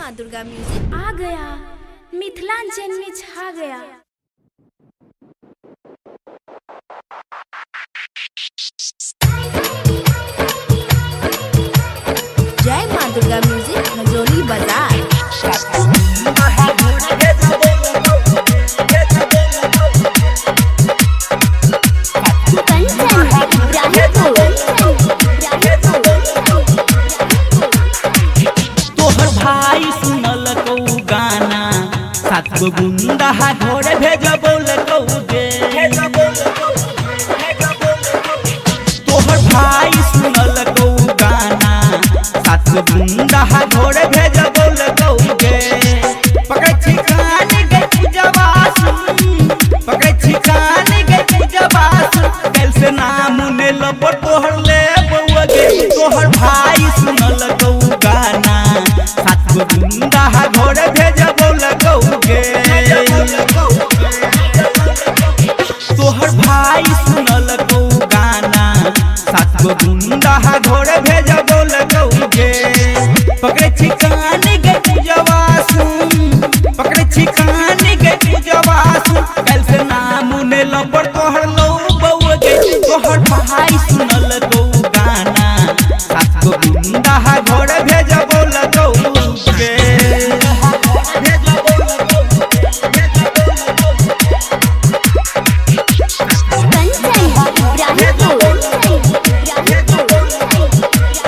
माँ दुर्गा म्यूजिक आ गया, मिथिलांचल में छा गया। जय माँ दुर्गा म्यूजिक खजौली बाजार। तोहर भाई सुनल कौ गाना, सात गो गुंडा घोड़े भेजबौल कौ गे। तोहर भाई सुनल कौ गाना, सात गो गुंडा घोड़े भेजबौल कौ गे। पकड़ै छी कान गे पूजवा सुन, पकड़ै छी कान गे पूजवा सुन, काल्हि से नाम ने लबो तोहर ले बौआ गे। तोहर भाई सुनल कौ गाना, सात गो गुंडा घोड़े भेजबौल कौ गे। तोहर भाई सुनल कौ गाना, सात गो गुंडा घोड़े भेजबौल कौ गे। पकड़ै छी कान गे पूजवा सुन, पकड़ै छी कान गे पूजवा सुन, काल्हि से नाम ने लबड़ तोहर लौ बौआ गे। तोहर भाई सुनल कौ गाना, सात गो गुंडा घोड़े भेजबौल कौ गे।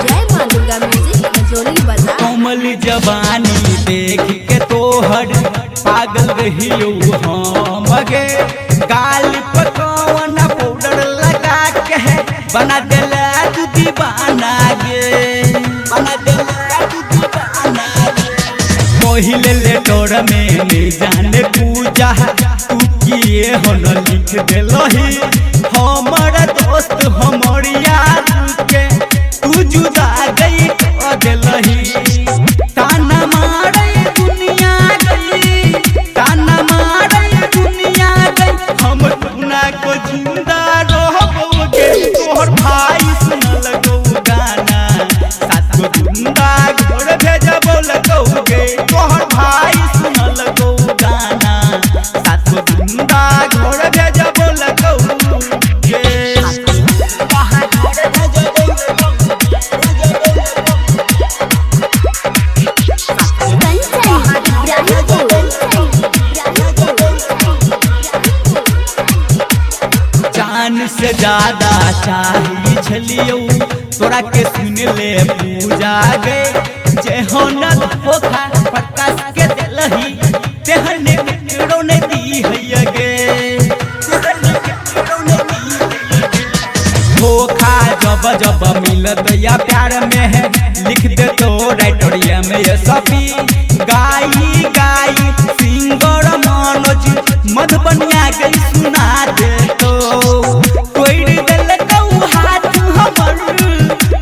जय माँ दुर्गा म्यूजिक खजौली बाजार। कोमल जवानी देख के तोहर पागल रहियो हम गे। गाल पर कौन पाउडर लगा के बना देला तू दीवाना गे, बना देला तू दीवाना गे। पहिले लेटर में ले जाने पूजा तू किए हो न लिख देलही, हमर दोस्त हमर यार के तू जुदा गई कह देलही। ताना मारे दुनिया गई, ताना मारे दुनिया गई, हम अपना को जिंदा रहबो गे। तोहर भाई सुनल गौ गाना, सात गो गुंडा घोड़ भेजबो लगौ गे। तोहर भाई सुनल गौ गाना, सात गो गुंडा घोड़ भेजबो लगौ गे। जान से ज्यादा चाही छलियौ तोरा के सुन ले पूजा गे। जेहो न धोखा प्रकाश के देलही तेहन केकरो ने दी है गे। धोखा जब जब मिलत या प्यार में है, लिख दे तो राइटरिया में ये सफी। गाई गाई सिंगर मनोज मधुबनिया गई सुना दे तो। तोड़ दिल कौ हाथ हमर,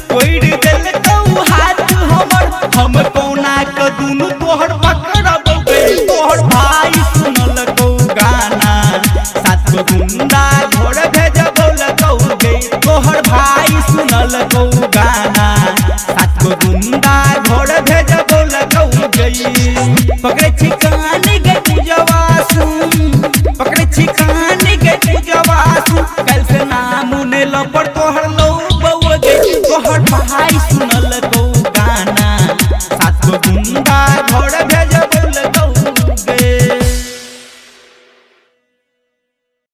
तोड़ दिल कौ हाथ हमर, हम कोना के दुनू तोहर पकड़ब गे। तोहर भाई सुनल कौ गाना, सात गो गुंडा घोड़ भेजबौल कौ गे। तोहर भाई सुनल कौ गाना, सात गो गुंडा घोड़ भेजबौल कौ गे। पकड़ै छी कान गे पूजवा सुन, पकड़ै छी कान गे पूजवा सुन, काल्हि से नाम ने लपड़ तोहर लौ बौआ गे। तोहर भाई